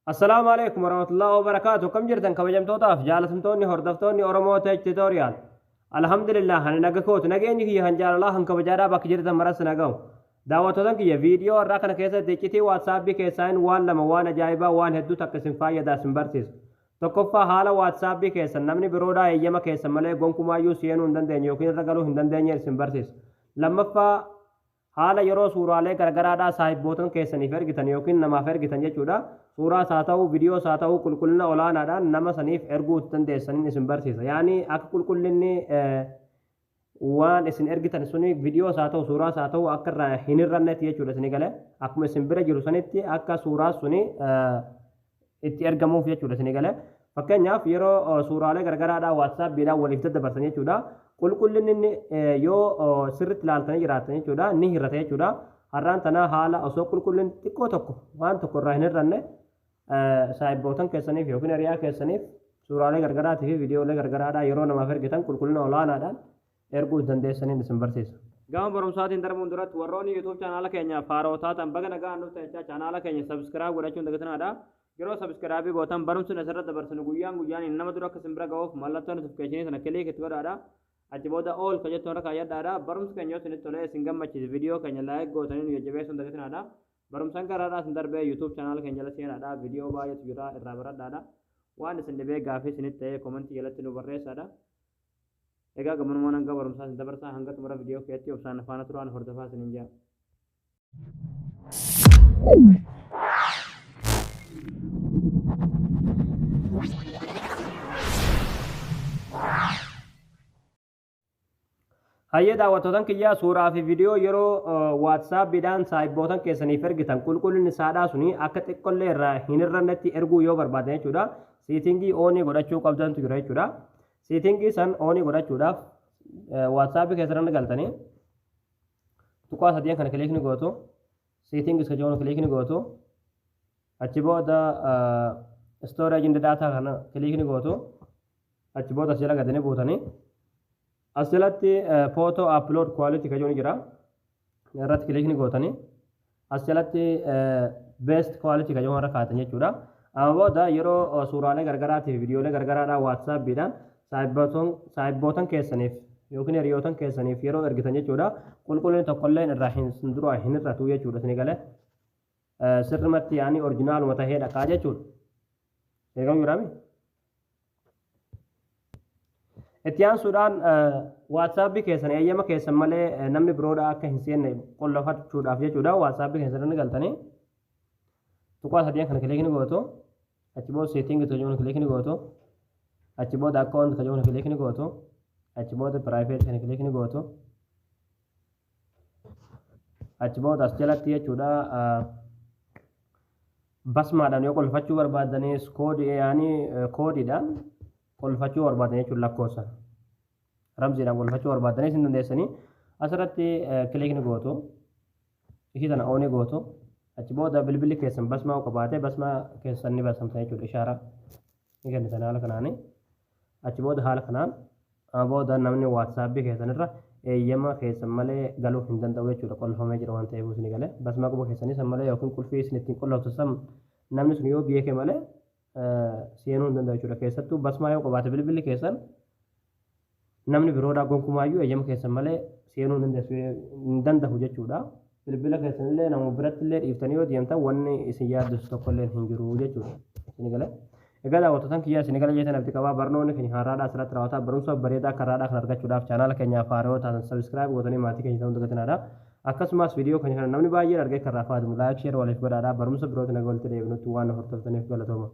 Assalaamu alaikum warahmatullahi wabarakaatu. Akkam jirtan kabajamtootaaf jaalatamtoonni hordoftoonni Oromoo Tech Tutorial? Alhamdulillah, ani naga kootu. Nageenyi kiyya kan jaalalaa kan kabajaadhaa bakka jirtan maras nagahu. Daawwattootan kiyya, viidiyoo har'aa kana keessatti iccitii WhatsAppii keessaayin waan lama, waan ajaa'ibaa, waan hedduu takka isin faayyadaa isin barsiisa. Tokkoffaa, haala WhatsAppii keessan namni biroodhaa eeyyama keessan malee gonkumaayyuu seenuu hin dandeenye yookiin irra galuu hin dandeenye isin barsiisa. Lammaffaa, haala yeroo suuraalee garagaraadhaa saahibbootan keessaniif ergitan yookiin namaaf ergitan jechuudha. Suuraas haa ta'u, viidiyoos haa ta'u, qulqullina olaanaadhaan nama saniif erguu itti dandeessaniin isin barsiisa. Yaani akka qulqullinni waan isin ergitan suni, viidiyoos haa ta'u, suuraas haa ta'u, akka irraa hin hir'annetti jechuudha isinii galee. Akkuma isin bira jiru sanitti akka suuraas suni itti ergamuuf jechuudha isinii galee. Fakkeenyaaf, yeroo suuraalee garagaraadhaa WhatsAppiidhaan waliif daddabarsan jechuudha. Qulqullinni inni yoo sirriitti ilaaltanii jiraattan jechuudha, ni hir'ata jechuudha. Har'aan tana haala osoo qulqullinni xiqqoo tokko waan tokko irraa hin hir'anne saahibbootan keessaniif yookiin hiriyaa keessaniif suuraalee gargaraatii fi viidiyoolee gargaraadhaa yeroo namaaf ergitan qulqullina olaanaadhaan erguu dandeessaniin isin barsiisa. Gama barumsaatiin darbuun duratti, warroonni YouTube chaanaala keenyaaf haaroo taatan baga nagaan dhuftan jechaa, chaanaala keenya subscribe godhachuun dagatinaadha. Yeroo subscribe gootan barumsi asirra dabarsinu guyyaan guyyaan nama dura akka isin bira ga'uuf mallattoo notification sana click itti godhaadha. Achi booda all ka jettu irra kaayyadhaadha. Barumsi keenya yoo isinitti tolee isin gammachiise, viidiyoo keenya like gootanii nu jajjabeessuun dagatinaadha. Barumsaan garaadhaa isin darbee YouTube chaanaala keenya jala seenaadha. Viidiyoo baay'eetu jira, irraa baradhaadha. Waan isin dhibee gaafii isinitti ta'ee comment jalatti nu barreessaadha. Egaa gabanumaan hanga barumsaa isin dabarsaa, hanga xumura viidiyoo keetti obsaan faana turaan hordofaa isiniin jira. Hayyee daawwattootan kiyyaa, suuraa fi viidiyoo yeroo WhatsAppiidhaan saahibbootan keessaniif ergitan qulqullinni isaadhaa suni akka xiqqollee irraa hin hir'annetti erguu yoo barbaadan jechuudha. Setting on godhachuu qabdantu jira jechuudha. Setting san on godhachuudhaaf WhatsAppii keessan galtanii tuqaa sadiin kana click ni gootu. Setting isa jiru click ni gootu. Achi booda storage and data kana click ni gootu. Achi booda as jala gadanii buutanii as jalatti photo upload quality ka jiru ni jira. Irratti click ni gootanii as jalatti best quality ka jiru irra kaa'atan jechuudha. Amma booda yeroo suuraalee gargaraatii fi viidiyoolee gargaraadhaan WhatsAppiidhaan saahibbootan keessaniif yookiin hiriyootan keessaniif yeroo ergitan jechuudha. Qulqullinni tokkolleen irraa hin duraa hin hir'atu jechuudha isinii galee. Sirrimatti yaani originaluma tahee dhaqaa jechuudha. Eegamu jiraami? Itti aansuudhaan, WhatsAppii keessan eeyyama keessan malee namni biroodha akka hin seenne qollofachuudhaaf jechuudha. WhatsAppii keessan irra galtanii tuqaa sadiin kana click ni gootu. Achi booda setting ka jiru click ni gootu. Achi booda account ka jiru click ni gootu. Achi booda private kana click ni gootu. Achi booda as jalatti jechuudha, basmaadhaan yoo qolfachuu barbaadanis, koodii yaani koodiidhaan qolfachuu barbaadan jechuudha, lakkoofsa ramziidhaan qolfachuu barbaadanis hin dandeessanii. Asirratti click ni gootu, ishii tana on gootu. Achi booda bilbilli keessan basmaa qabaate basmaa keessan ni basamta jechuudha, ishaaraa ni kennitan haala kanaani. Achi booda haala kanaan booda namni WhatsAppii keessan irra eeyyama keessan malee galuu hin danda'u jechuudha. Qolfamee jira waan ta'eef isin galee, basmaa quba keessanii san malee yookiin qulfii isin ittiin qoloftu san namni sun yoo beeke malee seenuu hin danda'u jechuudha. Keessattuu basmaa yoo qabaate bilbilli keessan, namni biroodhaa gonkumaayyuu eeyyama keessan malee seenuu hin danda'u jechuudha. Bilbila keessanillee nama biratti illee dhiiftanii yoo deemtan wanni isin yaaddisu tokkollee hin jiru jechuudha. Isin galee. Egaa daawwattootaan kiyyaa, isin gala jeetan abdii qabaa. Barnoonni keenya har'aadhaa asirratti raawwataa. Barumsa bareedaa akka har'aadhaa kan argachuudhaaf chaanaala keenyaaf haaraa yoo taatan subscribe gootanii maatii keenya ta'uu dagatinaadha. Akkasumas viidiyoo keenya kana namni baay'een argee kan irraa fayyadamu like, share waliif godhaadha. Barumsa birootiin naga walitti deebinutti waan hordoftaniif galatooma.